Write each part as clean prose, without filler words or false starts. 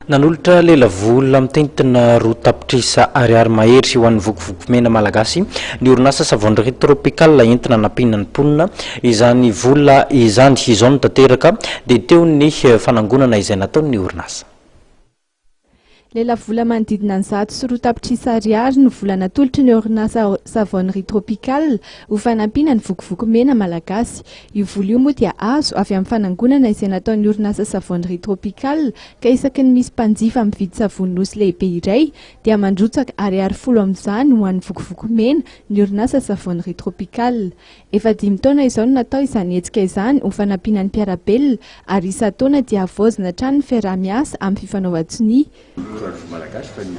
Nanolotra lelavola mitentina 2 tapitrisa ariary mahery ho an'ny Vokovoko Mena Malagasy ny orinasa Savonnerie Tropicale, entina anampiana ny mponina izany vola izany. Izao no tanteraka dia teo ny fanangonana izay nataon'ny orinasa. Lelavola manodidina ny 102 tapitrisa ariary no vola natolotry ny orinasa Savonnerie Tropicale ho fanampiana ny Vokovoko Mena Malagasy. Io vola io moa dia azo avy amin'ny fanangonana izay nataon'ny orinasa Savonnerie Tropicale, ka isaky ny misy mpanjifa mividy savony Nosy Lehibe iray dia mandrotsaka 10 ariary amin'izany ho an'ny Vokovoko Mena ny orinasa Savonnerie Tropicale. Efa 5 taona izao no natao izany hetsika izany ho fanampiana ny mpiara-belona, ary isan-taona dia havaozina hatrany ny fiaraha-miasa amin'ny fifanaovan-tsonia. Croix-Rouge Malagasy fa ny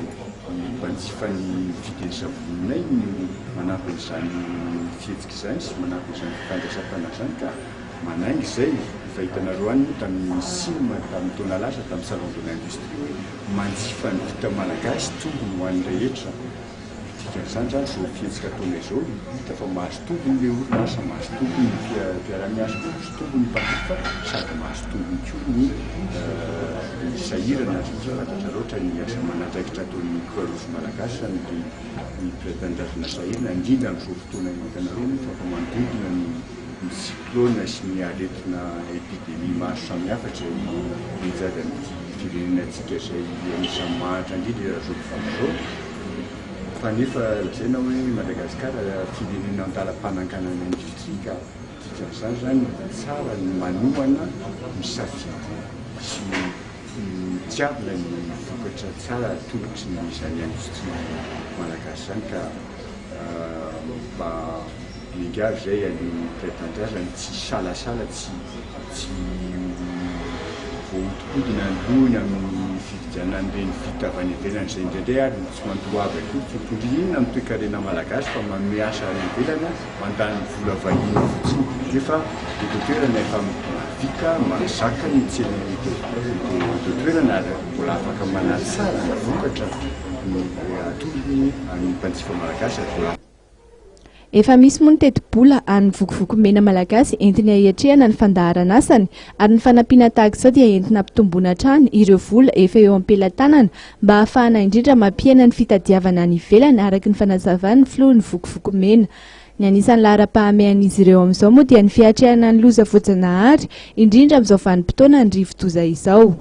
mpanjifa ny vidin'ny savoninay no manampy an'izany fihetsika izany sy manampy an'izany fifandraisam-panahy izany, ka manainga izay efa hitanareo any moa tamin'ny SIM tamin'ny taona lasa, tamin'ny Salon de l'industrie, hoe manjifa ny vita malagasy, tombony ho an'ny rehetra. Dikan'izany zany, zao fihetsika ataonay izao, hita fa mahazo tombony le orinasa, mahazo tombony ny mpiara-miasa koa, mahazo tombony ny mpanjifa, sady mahazo tombony koa ny sahirana. Satria fantatra loatra ny asa aman'andraikitra ataon'ny Croix Rouge Malagasy zany, le ny mpiray tanindrazana sahirana, indrindra amin'izao fotoana hitanareo moa fa mandodona ny cyclone sy ny aretina épidémie maro samihafa izay mianjady amin'ity firenenantsika izay anisan'ny mahantra indrindra raha zao tontolo izao. Fa nefa lazaina hoe Madagasikara firenena an-dalam-pananganana industrie, ka dikan'izany zany tsara ny manohana, misafidy sy mitiavina ny vokatra tsara atolotry ny zany industrie malagasy zany, ka mba miangavy zay any mpiray tanindrazana tsy salasala, tsy voahodinkodina ny lohany amin'ny fividianana ireny vita avy any ivelany izay indraindray ary tsy mandoa avy akory, tsy mitondra inona amin'ny toekarena malagasy fa manome asa any ivelany, mandany vola vahiny fotsiny, nefa eto toerana efa mahavita mahazaka ny tsena eto toerana ary mbola afaka manatsara ny vokatra ny atolony amin'ny mpanjifa malagasy ary mbola Efa misy moa ny tetibola an'ny Vokovoko Mena Malagasy entiny hiatrehana ny fandaharan'asany, ary ny fanampiana tahaka izao dia entina ampitomboana hatrany ireo vola efa eo am-pelatanana mba hahafahana indrindra mampihena ny fitadiavana any ivelany, araka ny fanazavan'ny filohan'ny Vokovoko Mena. Ny anisan'ny laharam-pahamehan'izy ireo amin'izao moa dia ny fiatrehana ny loza voajanahary, indrindra amin'izao vanim-potoana ny rivodoza izao.